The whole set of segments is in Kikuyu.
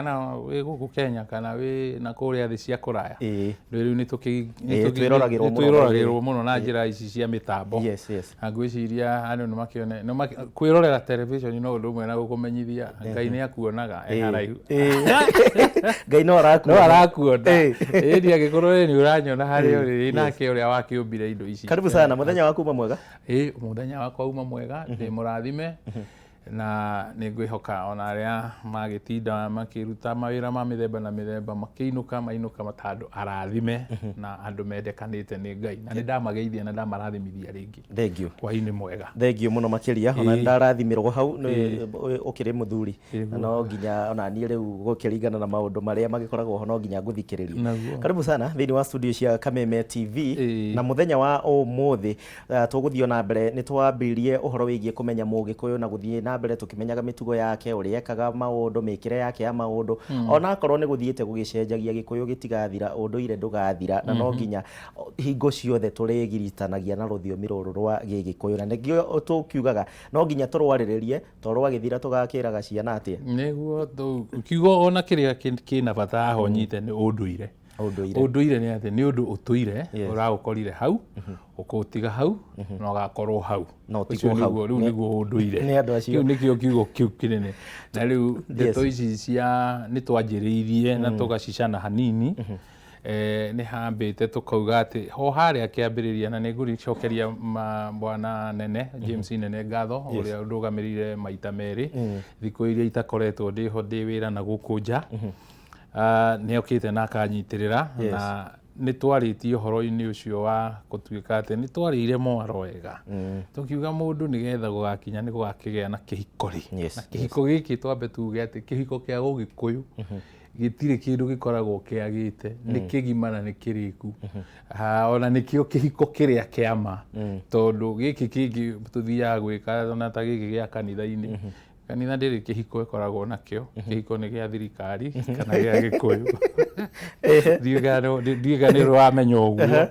Kana wĩ gũkũ Kenya kana wĩ na kũrĩa thĩ cia kũraya. Rĩu nĩ Twĩroragĩrwo mũno. Twĩroragĩrwo mũno na njĩra ici cia mĩtambo. Na ngwĩciria andũ nĩ makĩone kwĩrorera television no ũndũ ũmwe na gũkũmenyithia Ngai nĩ akuonaga e haraihu. Ngai no arakuona. No arakuona. Ĩni angĩkorwo we nĩ ũranyona harĩa ũrĩ, nake ũrĩa wakĩũmbire indo ici. Karibu sana, mũthenya waku uma mwega. Ĩĩ mũthenya wakwa uma mwega, ndĩ mũrathime. Na nĩ ngwĩhoka ona arĩa magĩtinda makĩruta mawĩra ma mĩthemba na mĩthemba makĩinũka mainũka ta andũ arathime na andũ mendekanĩte nĩ Ngai. Na nĩ ndamageithia na ndamarathimithia rĩngĩ. Thengiũ. Hwainĩ mwega. Thengiũ mũno makĩria, ona nĩ ndarathimirwo hau nĩ ũkĩrĩ mũthuri. Na no nginya ona niĩ rĩu gũkĩringana na maũndũ marĩa magĩkoragwo ho no nginya ngũthikĩrĩrie. Karibu sana thĩinĩ wa studio cia Kameme TV. Na mũthenya wa ũmũthĩ Tũgũthiĩ o na mbere, nĩ twambĩrĩirie ũhoro wĩgiĩ kũmenya Mũgĩkũyũ na gũthiĩ na mbere tũkĩmenyaga mĩtugo yake, ũrĩa ekaga maũndũ, mĩkĩre yake ya maũndũ. Ona akorwo nĩ gũthiĩte gũgĩcenjagia, Gĩkũyũ gĩtigathira, ũndũire ndũgathira, na no nginya hingo ciothe tũrĩgiritanagia na rũthiomi rũrũ rwa Gĩgĩkũyũ. Na nĩkĩo tũkiugaga no nginya tũrwarĩrĩrie, to rwagĩthira tũgakĩraga ciana atĩa? Nĩguo, kiugo ona kĩrĩa kĩna bata haha ũnyite nĩ ũndũire. Ũndũire. Ũndũire nĩ atĩ nĩ ũndũ ũtũire ũraũkorire hau ũkũũtiga hau na ũgakorwo hau. Na ũtigwo Ũcio hau. nĩguo rĩu nĩguo ũndũire. Nĩ andũ acio. Kĩu nĩkĩo kiugo kĩu kĩnene. Na rĩu ndeto ici cia nĩ twanjĩrĩirie na tũgacicana hanini. Nĩ hambĩte tũkauga atĩ ho harĩa kĩambĩrĩria na nĩ ngũricokeria bwana Nene James Nene ngatho ũrĩa ũndũgamĩrĩire maita merĩ thikũ iria itakoretwo ndĩho ndĩ wĩra na gũkũ nja. Nĩ okĩte na akanyitĩrĩra na nĩ twarĩtie ũhoro-inĩ ũcio wa gũtuĩka atĩ nĩ twarĩire mwaro wega. Tũkiuga mũndũ nĩgetha gũgakinya nĩ gũgakĩgĩa na kĩhiko rĩ. Na kĩhiko gĩkĩ twambe tuge atĩ kĩhiko kĩa Ũgĩkũyũ gĩtirĩ kĩndũ gĩkoragwo kĩagĩte, nĩ kĩgima na nĩ kĩrĩku. Ona nĩkĩo kĩhiko kĩrĩa kĩa ma, tondũ gĩkĩ kĩngĩ tũthiaga gwĩka ona ta gĩkĩ gĩa kanitha-inĩ, kanitha ndĩrĩ kĩhiko ĩkoragwo nakĩo, kĩhiko nĩ gĩa thirikari kana gĩa Gĩkũyũ. Ndiũĩ kana nĩ ũramenya ũguo.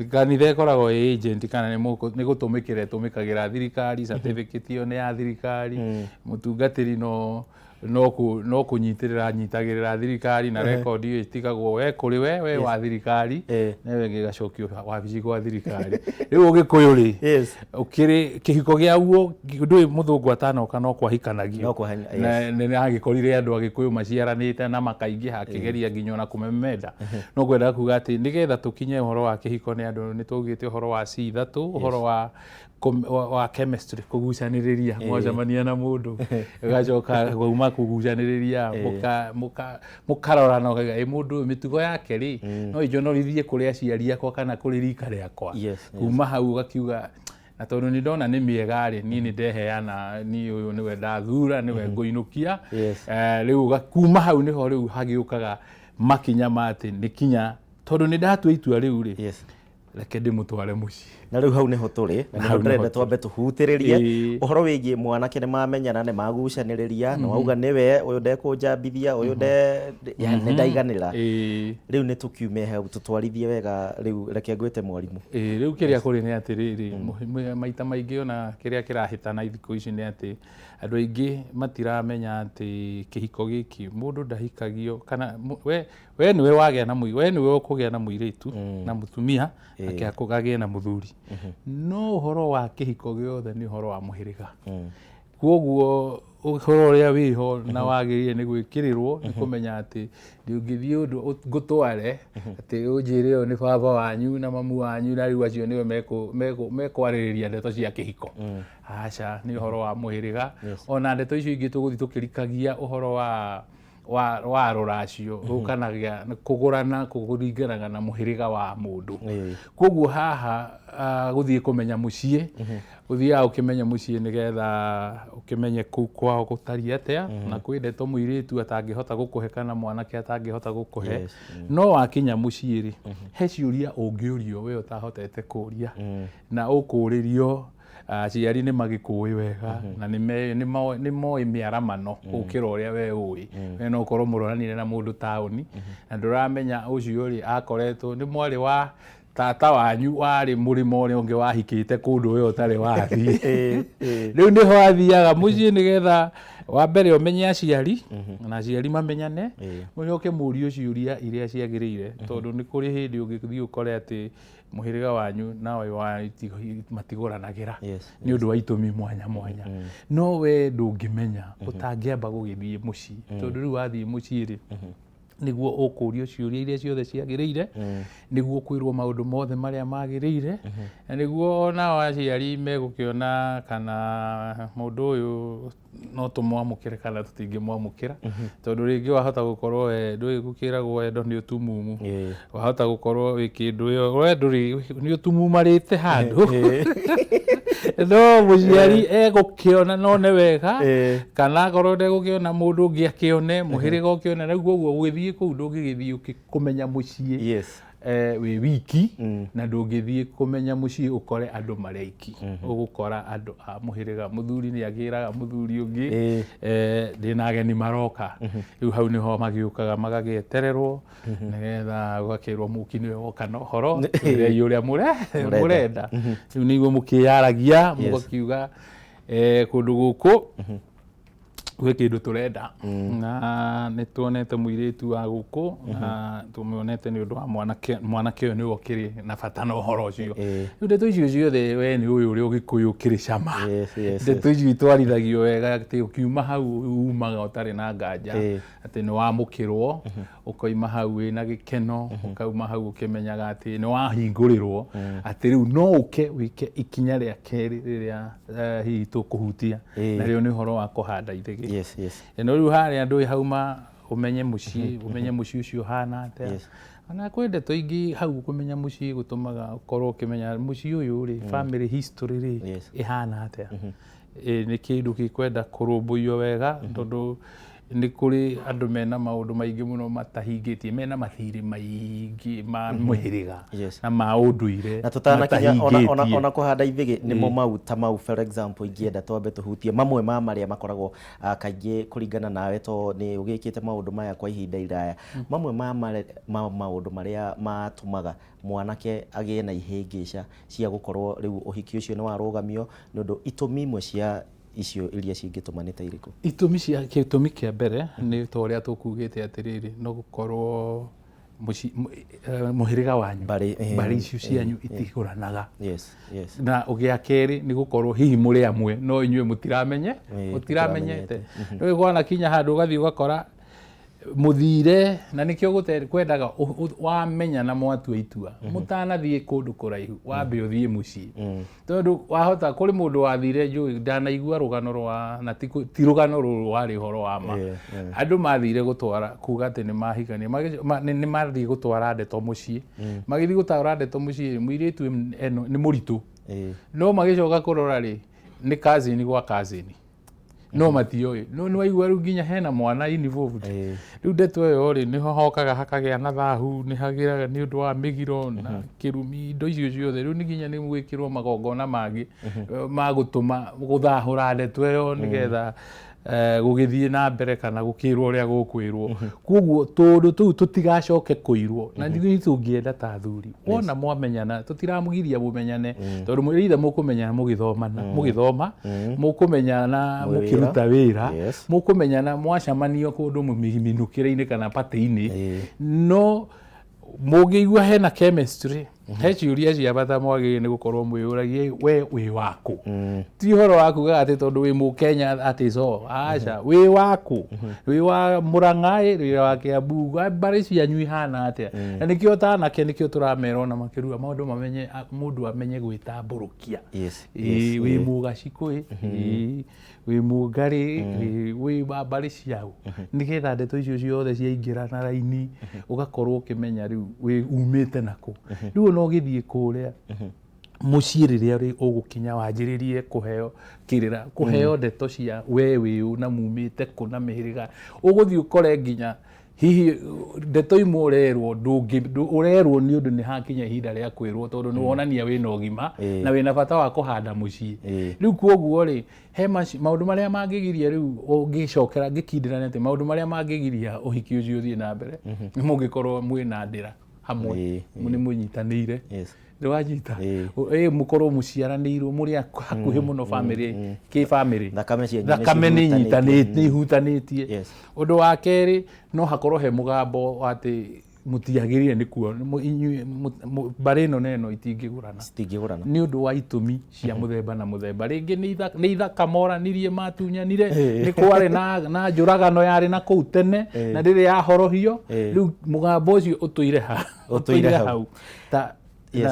Kanitha ĩkoragwo ĩ agent kana nĩ gũtũmĩkĩra ĩtũmĩkagĩra thirikari, certificate ĩyo nĩ ya thirikari, mũtungatĩri no no kũnyitĩrĩra anyitagĩrĩra thirikari na rekondi ĩyo ĩtigagwo we kũrĩ we, we wa thirikari, na ĩyo ĩngĩ ĩgacokio wabici gwa thirikari. Rĩu Ũgĩkũyũ rĩ, ũkĩrĩ kĩhiko kĩa guo ndũĩ mũthũngũ atanoka no kwahikanagio. No kwahikanagio, yes. Na nĩ agĩkorire andũ Agĩkũyũ maciaranĩte na makaingĩha akĩgeria nginya ona kũmemenda. No ngwendaga kuga atĩ nĩgetha tũkinye ũhoro wa kĩhiko nĩ andũ nĩ twaugĩte ũhoro wa C ithatũ, ũhoro wa wa chemistry kũgucanĩrĩria mwacemania na mũndũ ũgacoka wauma kũgucanĩrĩria mũkarorana ũkauga ĩ mũndũ ũyũ mĩtugo yake rĩ no ĩnjonorithie kũrĩ aciari akwa kana kũrĩ rika rĩakwa. Kuma hau ũgakiuga na tondũ nĩ ndona nĩ mĩega rĩ niĩ nĩ ndeheana niĩ ũyũ nĩwe ndathura nĩwe ngũinũkia. Rĩu kuma hau nĩho rĩu hagĩũkaga makinya ma atĩ nĩ kinya tondũ nĩ ndatua itua rĩu rĩ reke ndĩmũtware mũciĩ. Na rĩu hau nĩho tũrĩ na nĩho Hau nĩho ndĩrenda tũrĩ. twambe tũhutĩrĩrie ũhoro wĩgiĩ mwanake nĩ mamenyana nĩ magucanĩrĩria nĩ wauga nĩwe ũyũ ndekũnjambithia ũyũ nde yani nĩ ndaiganĩra. Rĩu nĩ tũkiume hau tũtwarithie wega rĩu reke ngwĩte mwarimũ. Ĩĩ rĩu kĩrĩa kũrĩ nĩ atĩrĩrĩ, maita maingĩ ona kĩrĩa kĩrahĩtana thikũ ici nĩ atĩ andũ aingĩ matiramenya atĩ kĩhiko gĩkĩ mũndũ ndahikagio kana we we nĩwe wagĩa na we nĩwe ũkũgĩa na mũirĩtu na mũtumia nake agĩe na mũthuri. No ũhoro wa kĩhiko gĩothe nĩ ũhoro wa mũhĩrĩga. Kwoguo ũhoro ũrĩa wĩho na wagĩrĩire nĩ gwĩkĩrĩrwo nĩ kũmenya atĩ ndũngĩthiĩ ũndũ ngũtware atĩ ũnjĩre ũyũ nĩ baba wanyu na mamu wanyu na rĩu acio nĩo mekwarĩrĩria ndeto cia kĩhiko. Aca, nĩ ũhoro wa mũhĩrĩga. Ona ndeto icio ingĩ tũgũthiĩ tũkĩrikagia ũhoro wa wa rũracio rũkanagia kũgũrana kũringanaga na mũhĩrĩga wa mũndũ. Koguo haha gũthiĩ kũmenya mũciĩ, ũthiaga ũkĩmenya mũciĩ nĩgetha ũkĩmenye kũu kwao gũtariĩ atĩa, na kwĩ ndeto mũirĩtu atangĩhota gũkũhe kana mwanake atangĩhota gũkũhe. No wakinya mũciĩ rĩ, he ciũria ũngĩũrio we ũtahotete kũria, na ũkũrĩrio aciari nĩ magĩkũĩ wega na nĩ moĩ mĩaramano gũkĩra ũrĩa we ũĩ. We no ũkorwo mũroranire na mũndũ taũni na ndũramenya ũcio rĩ akoretwo nĩ mwarĩ wa Tata wanyu warĩ mũrĩmo ũrĩa ũngĩ wahikĩte kũndũ we ũtarĩ wathiĩ. Ĩĩ, ĩĩ. Rĩu nĩho athiaga mũciĩ nĩgetha wa mbere ũmenye aciari na aciari mamenyane, mũcoke mũrio ciũria iria ciagĩrĩire, tondũ nĩ kũrĩ hĩndĩ ũngĩthiĩ ũkore atĩ mũhĩrĩga wanyu na ũyũ wanyu matigũranagĩra nĩ ũndũ wa itũmi mwanya mwanya. No we ndũngĩmenya ũtangĩamba gũgĩthiĩ mũciĩ, tondũ rĩu wathiĩ mũciĩ rĩ, nĩguo ũkũrio ciũria iria ciothe ciagĩrĩire, nĩguo kwĩrwo maũndũ mothe marĩa magĩrĩire, na nĩguo onao aciari megũkĩona kana mũndũ ũyũ no tũmwamũkĩre kana tũtingĩmwamũkĩra, tondũ rĩngĩ wahota gũkorwo we ndũĩ gũkĩragwo wendo nĩ ũtumumu, wahota gũkorwo wĩ kĩndũ ĩyo we ndũrĩ nĩ ũtumumarĩte handũ, no mũciari egũkĩona none wega, kana akorwo ndegũkĩona mũndũ ũngĩ akĩone, mũhĩrĩga ũkĩone. Rĩu koguo gũgĩthiĩ kũu ndũngĩgĩthiĩ kũmenya mũciĩ wĩ wiki, na ndũngĩthiĩ kũmenya mũciĩ ũkore andũ marĩ aiki. Ũgũkora andũ a mũhĩrĩga, mũthuri nĩ agĩraga mũthuri ũngĩ, ndĩna ageni maroka. Rĩu hau nĩho magĩũkaga magagĩetererwo nĩgetha gũgakĩrwo mũki nĩwe woka na ũhoro, twĩrei ũrĩa mũrenda. Rĩu nĩguo mũkĩyaragia mũgakiuga kũndũ gũkũ gwĩ kĩndũ tũrenda, na nĩ tuonete mũirĩtu wa gũkũ na tũmwonete nĩ ũndũ wa mwanake, mwanake ũyũ nĩwe ũkĩrĩ na bata na ũhoro ũcio. Rĩu ndeto icio ciothe we nĩ ũyũ ũrĩa ũgĩkũyũ ũkĩrĩ cama. Ndeto icio itwarithagio wega atĩ ũkiuma hau umaga ũtarĩ na nganja atĩ nĩ wamũkĩrwo, ũkoima hau wĩna gĩkeno, ũkauma hau ũkĩmenyaga atĩ nĩ wahingũrĩrwo, atĩ rĩu no ũke wĩke ikinya rĩa kerĩ rĩrĩa hihi tũkũhutia, narĩo nĩ ũhoro wa kũhanda ithĩgĩ. No rĩu harĩa ndũĩ hauma ũmenye mũciĩ, ũmenye mũciĩ ũcio ũhana atĩa. Ona kwĩ ndeto ingĩ hau kũmenya mũciĩ gũtũmaga ũkorwo ũkĩmenya mũciĩ ũyũ rĩ, family history rĩ, ĩhana atĩa. Nĩ kĩndũ gĩkwenda kũrũmbũiyo wega, tondũ nĩ kũrĩ andũ mena maũndũ maingĩ mũno matahingĩtie, mena mathirĩ maingĩ ma mũhĩrĩga na ma ũndũire na tũtanakinya matahingĩtie. Ona kũhanda ithĩgĩ nĩmo mau ta mau, for example, ingĩenda twambe tũhutie mamwe ma marĩa makoragwo kaingĩ kũringana nawe, to nĩ ũgĩkĩte maũndũ maya kwa ihinda iraya, mamwe ma maũndũ marĩa matũmaga mwanake agĩe na ihĩngĩca cia gũkorwo rĩu ũhiki ũcio nĩ warũgamio, nĩ ũndũ itũmi imwe cia icio iria cingĩtũma nĩ ta irĩkũ? Itũmi cia gĩtũmi kĩa mbere nĩ ta ũrĩa tũkugĩte atĩrĩrĩ, no gũkorwo mũhĩrĩga wanyu, Mbarĩ, mbarĩ icio cianyu itigũranaga. Na ũgĩa kerĩ nĩ gũkorwo hihi mũrĩ amwe no inyuĩ mũtiramenye, mũtiramenyete. Rĩu gwanakinya handũ ũgathiĩ ũgakora mũthire, na nĩkĩo kwendaga wamenya na mwatua itua mũtanathiĩ kũndũ kũraihu, wambe ũthiĩ mũciĩ, tondũ wahota kũrĩ mũndũ wathire njũĩ ndanaigua rũgano rwa na ti rũgano rũrũ warĩ ũhoro wa ma. Andũ mathire gũtwara kuga atĩ nĩ mahikania, nĩ mathiĩ gũtwara ndeto mũciĩ, magĩthiĩ gũtwara ndeto mũciĩ, mũirĩtu eno nĩ mũritũ, no magĩcoka kũrora rĩ, nĩ cousin gwa cousin, no matioĩ, no nĩ waigua rĩu nginya hena mwana involved. Rĩu ndeto ĩyo rĩ, nĩho hokaga hakagĩa na thahu, nĩ hagĩaga nĩ ũndũ wa mĩgiro na kĩrumi, indo icio ciothe. Rĩu nĩ nginya nĩ gwĩkĩrwo magongona mangĩ ma gũtũma gũthahũra ndeto ĩyo nĩgetha gũgĩthiĩ na mbere kana gũkĩrwo ũrĩa gũkwĩrwo. Koguo tũũndũ tũu tũtigacoke kũirwo, na ithuĩ tũngĩenda ta athuri wona mwamenyana, tũtiramũgiria mũmenyane, tondũ either mũkũmenyana mũgĩthomana, mũgĩthoma, mũkũmenyana Mwĩ wĩra. Mũkĩruta wĩra, mũkũmenyana mwacamanio kũndũ mĩminũkĩre-inĩ kana patĩ-inĩ. No mũngĩigua hena chemistry, he ciũria cia bata mwagĩrĩire nĩ gũkorwo mwĩyũragie, we wĩ wakũ? Ti ũhoro wa kuga atĩ tondũ wĩ mũkenya atĩ so aca, wĩ wakũ? Wĩ wa Mũrang'a ĩ, wĩ wa Kiambu, mbarĩ cianyu ihana atĩa? Na nĩkĩo ta anake nĩkĩo tũramera ona makĩrua maũndũ mamenye, mũndũ amenye gwĩtambũrũkia. Wĩ mũgacikũ ĩ, wĩ mũngarĩ ĩ, wĩ wa mbarĩ ciao, nĩgetha ndeto icio ciothe ciaingĩra na raini ũgakorwo ũkĩmenya rĩu wĩ umĩte nakũ. Rĩu ona ũgĩthiĩ kũrĩa mũciĩ rĩrĩa rĩ ũgũkinya wanjĩrĩrie kũheo kĩrĩra, kũheo ndeto cia we wĩũ na mumĩte kũ na mĩhĩrĩga, ũgũthiĩ ũkore nginya hihi ndeto imwe ũrerwo ũrerwo nĩ ũndũ nĩ hakinya ihinda rĩa kwĩrwo, tondũ nĩ wonania wĩna ũgima na wĩna bata wa kũhanda mũciĩ. Rĩu koguo rĩ, he maũndũ marĩa mangĩgiria rĩu ũngĩcokera ngĩkindĩra nĩ atĩ maũndũ marĩa mangĩgiria ũhiki ũcio ũthiĩ na mbere nĩ mũngĩkorwo mwĩna ndĩra. Hamwe. Nĩ mũnyitanĩire. Nĩ wanyita? Ĩĩ. Ĩ mũkorwo mũciaranĩirwo mũrĩ hakuhĩ mũno, family kĩ family. Thakame cianyu nĩ Thakame nĩ cihutanĩtie. nyitanĩtie, nĩ ihutanĩtie. Ũndũ wa kerĩ, no hakorwo he mũgambo wa atĩ mũtiagĩrĩire nĩ kuo inyuĩ mbarĩ ĩno na ĩno itingĩgũrana. Citingĩgũrana. Nĩ ũndũ wa itũmi cia mũthemba na mũthemba. Rĩngĩ nĩ ithaka moranirie, matunyanire, nĩ kwarĩ na njũragano yarĩ na kũu tene na rĩrĩ yahorohio. Rĩu mũgambo ũcio ũtũire ha Ũtũire hau. Hau ta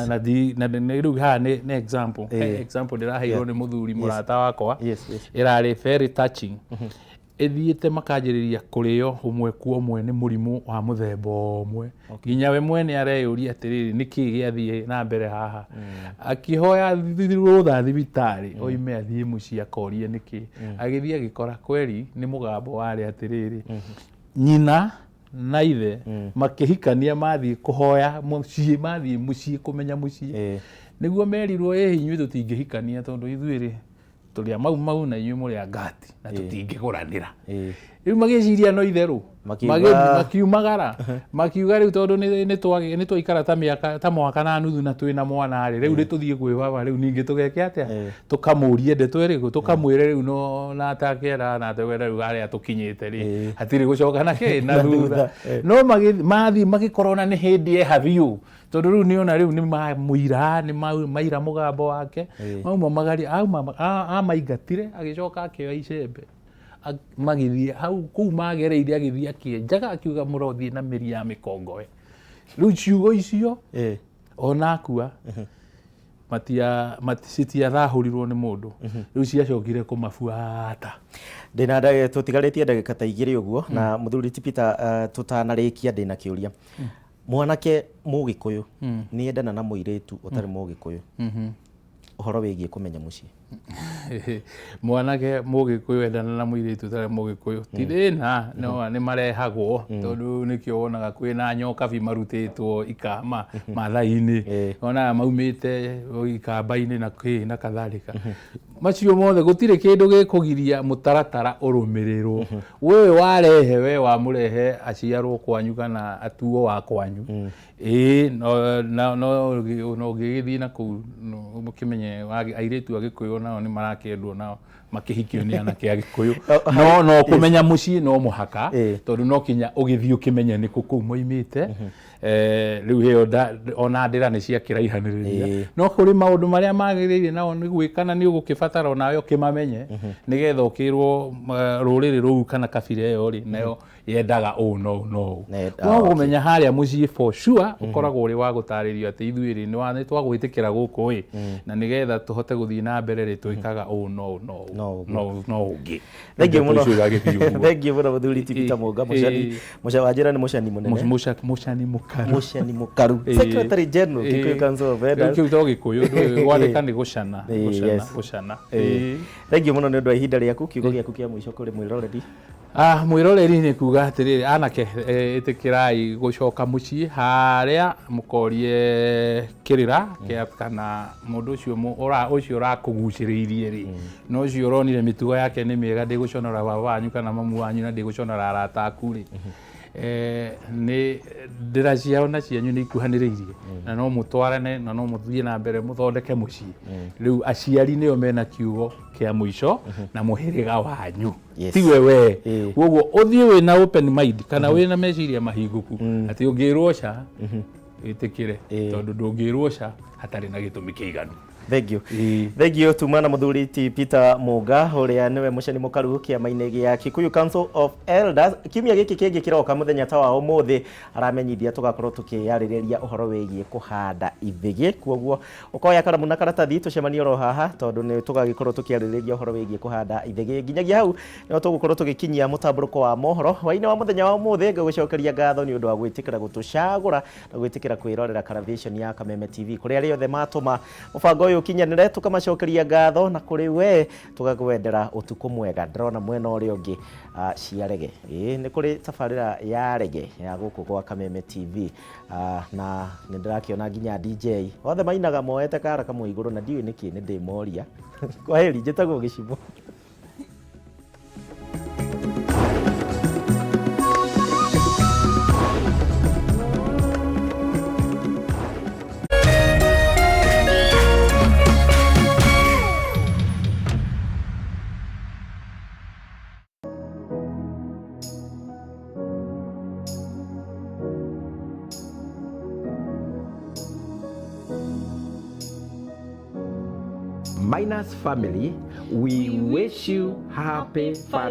na rĩu haha nĩ example. He example ndĩraheirwo nĩ mũthuri mũrata wakwa, ĩrarĩ very touching. Ĩthiĩte makanjĩrĩria kũrĩo ũmwe kwa ũmwe nĩ mũrimũ wa mũthemba ũmwe, nginya we mwene areyũria atĩrĩrĩ, nĩkĩ gĩathiĩ na mbere haha? Akĩhoya rũtha thibitarĩ oime athiĩ mũciĩ akorie nĩkĩ. Agĩthiĩ agĩkora kweri nĩ mũgambo warĩ atĩrĩrĩ, nyina na ithe makĩhikania, mathiĩ kũhoya mũciĩ, mathiĩ mũciĩ kũmenya mũciĩ, nĩguo merirwo, ĩ inyuĩ tũtingĩhikania tondũ ithuĩ rĩ tũrĩ a Mau Mau na inyuĩ mũrĩ a Ngati na tũtingĩgũranĩra. Rĩu magĩciria no itherũ. Makiumagara makiuga rĩu tondũ nĩ twaikara ta mĩaka ta mwaka na nuthu na twĩna mwana rĩ, rĩu nĩ tũthiĩ kwĩ baba, rĩu ningĩ tũgeke atĩa? Tũkamũrie ndeto ĩrĩkũ, tũkamwĩre rĩu no na atakĩenda na atwĩre rĩu harĩa tũkinyĩte rĩ, hatirĩ gũcoka na kĩ na thutha. No mathiĩ magĩkorwo na nĩ hĩndĩ eha biũ, tondũ rĩu nĩona rĩu nĩ mamũira, nĩ maira mũgambo wake. Mauma magari auma amaingatire, agĩcoka akĩoya icembe, magĩthiĩ hau kũu magereire, agĩthiĩ akĩenjaga, akiuga mũrothiĩ na mĩri ya mĩkongoe. Rĩu ciugo icio ona akua matia citiathahũrirwo nĩ mũndũ, rĩu ciacokire kũmabuata. Ndĩna tũtigarĩtie ndagĩka ta 2 ũguo na mũthuri ti Peter, tũtanarĩkia ndĩna kĩũria. Mwanake mũgĩkũyũ nĩ endana na mũirĩtu ũtarĩ mũgĩkũyũ, ũhoro wĩgiĩ kũmenya mũciĩ? Mwanake mũgĩkũyũ endana na mũirĩtu ũtarĩ mũgĩkũyũ, ti thĩna, no nĩ marehagwo, tondũ nĩkĩo wonaga kwĩna nyokabi marutĩtwo ikama mathai-inĩ, wonaga maumĩte ikamba-inĩ na kĩ na kadhalika. Macio mothe gũtirĩ kĩndũ gĩkũgiria mũtaratara ũrũmĩrĩrwo. We warehe, we wamũrehe aciarwo kwanyu kana atuo wa kwanyu, ĩĩ no no no ũngĩgĩthiĩ na kũu mũkĩmenye airĩtu a Gĩkũyũ nao nĩ marakĩendwo nao makĩhikio nĩ anake a Gĩkũyũ. No kũmenya mũciĩ no mũhaka, tondũ no kinya ũgĩthiĩ ũkĩmenye nĩ kũ kũu moimĩte. Rĩu ĩyo ona ndĩra nĩ ciakĩraihanĩrĩria, no kũrĩ maũndũ marĩa magĩrĩire nao nĩ gwĩka na nĩ ũgũkĩbatara onawe ũkĩmamenye, nĩgetha ũkĩrwo rũrĩrĩ rũu kana kabira ĩyo rĩ nayo yendaga ũũ no ũũ no ũũ. No kũmenya harĩa mũciĩ for sure ũkoragwo ũrĩ wa gũtarĩrio atĩ ithuĩ rĩ nĩ twagwĩtĩkĩra gũkũ ĩ, na nĩgetha tũhote gũthiĩ na mbere rĩ, twĩkaga ũũ no ũũ no ũũ. No ũguo. No ũngĩ. Thank you Ndeto mũno. icio igagĩthiĩ ũguo. Thank you mũno mũthuri ti Peter Mũnga, mũcani wanjĩra nĩ mũcani mũnene. Mũcani mũkaru. Mũcani mũkaru, Secretary General, Kikuyu Council of Elders. Kĩu to Gĩkũyũ gwandĩka nĩ gũcana, gũcana, gũcana. Thank you mũno nĩ ũndũ wa ihinda rĩaku. Kiugo gĩaku kĩa mũico kũrĩ mwĩroreri? Ah, mwĩroreri nĩ kuga atĩrĩrĩ, anake, ĩtĩkĩrai gũcoka mũciĩ harĩa mũkorie kĩrĩra kĩa kana mũndũ ũcio ũcio ũrakũgucĩrĩirie rĩ, na ũcio ũronire mĩtugo yake nĩ mĩega, ndĩgũconora baba wanyu kana mamu wanyu na ndĩgũconora arata aku rĩ, nĩ ndĩra ciao na cianyu nĩ ikuhanĩrĩirie na no mũtwarane na no mũthiĩ na mbere mũthondeke mũciĩ. Rĩu aciari nĩo mena kiugo kĩa mũico na mũhĩrĩga wanyu, tiwe we. Koguo ũthiĩ wĩna open mind kana wĩna meciria mahingũku atĩ ũngĩrwo ca wĩtĩkĩre, tondũ ndũngĩrwo ca hatarĩ na gĩtũmi kĩiganu. Thank you. Thank you tuma na mũthuri ti Peter Mũnga, ũrĩa nĩwe mũcani mũkaru kĩama-inĩ gĩa Kikuyu Council of Elders. Kiumia gĩkĩ kĩngĩ kĩroka mũthenya ta wa ũmũthĩ aramenyithia tũgakorwo tũkĩarĩrĩria ũhoro wĩgiĩ kũhanda ithĩgĩ. Kwoguo ũkoya karamu na karatathi tũcemanie oro haha, tondũ nĩ tũgagĩkorwo tũkĩarĩrĩria ũhoro wĩgiĩ kũhanda ithĩgĩ. Nginyagia hau nĩho tũgũkorwo tũgĩkinyia mũtambũrũko wa mohoro hwaĩ-inĩ wa mũthenya wa ũmũthĩ. Ngagũcokeria ngatho nĩ ũndũ wa gwĩtĩkĩra gũtũcagũra na gwĩtĩkĩra kwĩrorera Karavation ya Kameme TV. Kũrĩ arĩa othe matũma mũbango ũyũ ũkinyanĩre, tũkamacokeria ngatho, na kũrĩ we tũgakwendera ũtukũ mwega. Ndĩrona mwena ũrĩa ũngĩ cia rege, ĩĩ nĩ kũrĩ tabarĩra ya rege ya gũkũ gwa Kameme TV, na nĩ ndĩrakĩona nginya DJ othe mainaga moete kara kamwe igũrũ, na ndiũĩ nĩkĩ, nĩ ndĩmoria. Kwaheri, njĩtagwo Gĩcimo. Minus family, we wish you happy Valentine's.